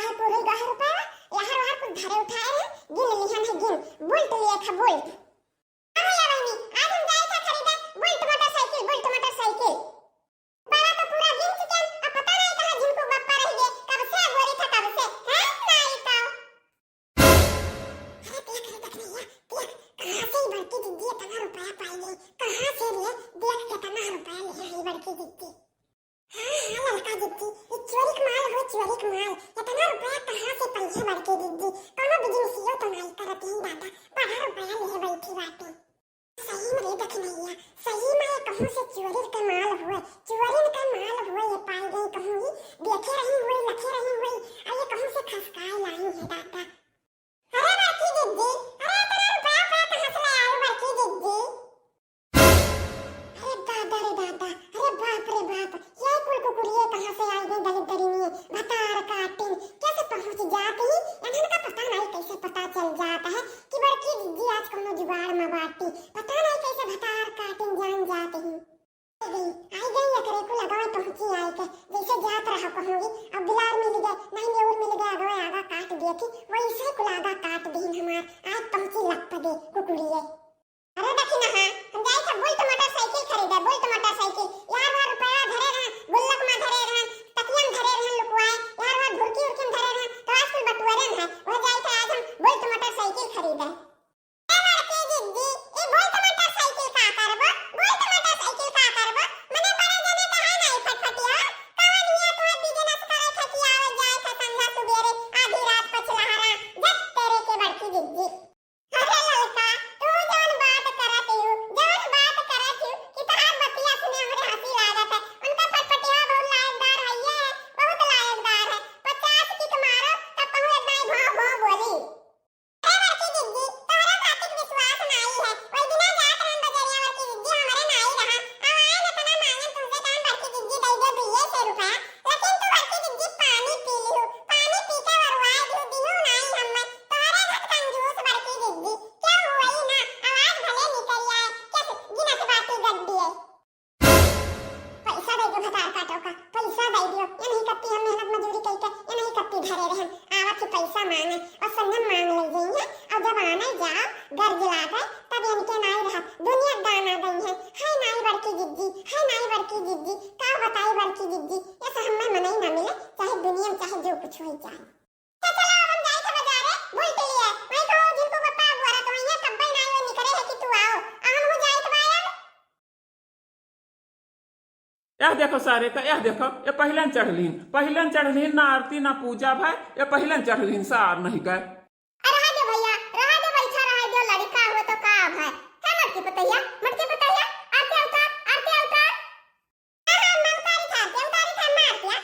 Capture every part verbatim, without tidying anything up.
आए पूरे गहर रुपया, यहाँ वहाँ कुछ धरे उठाए रहे, गिन लिहन है गिन, बुल्ट लिए था बुल्ट। हाँ भैया बहनी, आज हम जाए था खरीदे बुल्ट मोटरसाइकिल, बुल्ट मोटरसाइकिल। बड़ा तो पूरा गिन चुके हैं, अब पता नहीं कहाँ झिनकू बप्पा रह गए, कब से अगोरी था कब से, हैं? नहीं तो। अरे देख रे, देख रे, या, देख, कहाँ से ही बड़की दीदी इतना रुपया पाई गई? कहाँ से रे? देख कितना रुपया ले आई बड़की दीदी। हाँ, हाँ, ललका दीदी, ये चोरी के माल हो, चोरी के माल। इतना रुपया कहाँ से पाई है बड़की दीदी? कौनो बिजनेसियो तो नहीं करत ही दादा, बड़ा रुपया ले बैठी बाटे। सही में रे दखिनैया, सही में ये कहूँ से चोरी के माल हुए, चोरी के माल हुए, ये पाई गई कहूँ ही, देखे रही हुई, लखे रही हुई, और ये कहूँ से खसकाए लाई है दादा। अरे बड़की दीदी, अरे इतना रुपया, रुपया कहाँ से ले आई बड़की दीदी? अरे दादा रे दादा, अरे बाप रे बाप, ये कुल कुकुरिये कहाँ से आई गई दलित दरिनिये, भतार काटिन, कैसे पहुँच जात ही, इन्हन का पता नहीं कैसे पता चल जात है कि बड़की दीदी आज कौनो जुगाड़ में बाटी, पता नहीं कैसे भतार काटिन जान जात ही। आई गई, आई गई, एकरे कुल अगवे पहुँची आई के, जैसे जात रहा कहूँगी, अब बिलार मिल गए, नहीं नेउर मिल गए, अगवे आगा काट दिए थी, वैसे कुल आगा काट दीन हमार, आज पहुँची लप दे कुकुरिये। अरे दखिनहा, हम जाई था बुल्ट मोटरसाइकिल खरीदे, बुल्ट मोटरसाइकिल। यार वहाँ रुपया धरे रहन, गुल्लक में धरे रहन, तकिया में धरे रहन लुकवाए, यार वहाँ घुरकी उरकी में धरे रहन, तो आज कुल बटुअरे में है। वह जाई था आज हम बुल्ट मोटरसाइकिल खरीदे। ए बड़की दीदी, ई बुल्ट मोटरसाइकिल का करबो? बुल्ट मोटरसाइकिल का करबो? मने बड़े जने तो है नहीं फटफटिया। कवन हिया तुम्हें बिजनेस करे था कि आवे जाए था संझा सुबेरे, आधी रात पछलहरा, जब तेरे के बड़की दीदी। अरे ललका, तू जौन बात करत हू, जौन बात करत हू कि तहार बतिया सुने हमरे हँसी लागत है। उनका फटफटिया बहुत लायकदार है, ये बहुत लायकदार है। पचास किक मारो तब कहूँ एक दाई भौं भौं बोली। अरे बड़की दीदी, तोहरा बात के विश्वास नाई है। वही दिना जात रहन बजरिया बड़की दीदी, हमरे नाई रहा। अब आए न तना मांगन तुमसे काम बड़की दीदी दे दो दुइये सौ रुपया। लेकिन तू बड़की दीदी पानी पी लिहू, पानी पी के वरुआए दिहू, दिहू नाई हम्मे। तोहरे घर कंजूस बड़की दीदी, क्या हुआ ही ना, आवाज भले निकल आए, क्या गिनत बाटी गड्डिए। पैसा दे दो भतार काटो का, पैसा दे दियो। ये नहीं कत्ती हम मेहनत मजूरी कई के, ये नहीं कत्ती धरे रहन। आवत ही पैसा मांगे और संगम मांग ले गई है। और जब आने जाओ, गर्ज लागे, तब इनके नाई रहा, दुनिया दाना दई है। हाय नाई बड़की जिज्जी, हाय नाई बड़की जिज्जी, का बताई बड़की जिज्जी, ये सब हमें मनई ना मिले, चाहे दुनिया में चाहे जो कुछ हो जाए। तो चलो, हम जाई थे बाजारे, बुल्ट लिए। वहीं कहूँ जिनको पप्पा बुआरा तो वहीं है, कब्बे नाई वो निकरे है कि तू आओ। आ हम हो जाई थे बाजार। यह देखो सारे का, यह देखो, ये पहिलन चढ़लीन, पहिलन चढ़लीन, ना आरती ना पूजा भाई, ये पहिलन चढ़लीन सार नहीं गए। अरे रहा दे भैया, रहा दे, बैठा रहा दे, लड़का हुए तो का भाई। है मटकी पतैया, मटकी पतैया, आरती उतार, आरती उतार। हाँ, हाँ, मैं उतारी था, आरती उतारी था, मैं आरती, हाँ।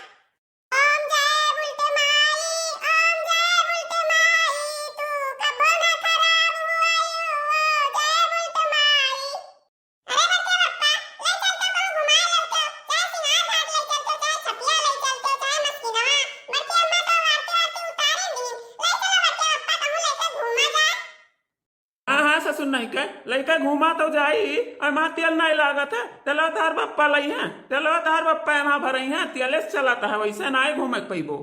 ओम जय बुल्टे माई, ओम जय बुल्टे माई, तू कबो ना खराब हुआई हो, जय बुल्टे माई। अरे बड़के पप्पा, ले चलते कहूँ घुमाए ललते, चाहे सिंगार घाट ले चलते, चाहे छपिया ले चलते, चाहे मस्किनवा। बड़के अम्मा तो आरती आरती उतारे दिन, ले चलो बड़के पप्पा कहूँ लेके घूमा जाए। हाँ, हाँ, ससुर नहीं के, लइका घूमा तो जाई, और माँ तेल नहीं लागत है, तेलवा तोहार बप्पा लई हैं, तेलवा तोहार बप्पा एमा भरई हैं, तेले से चलत है, वैसे नाई घूमे के पइबो।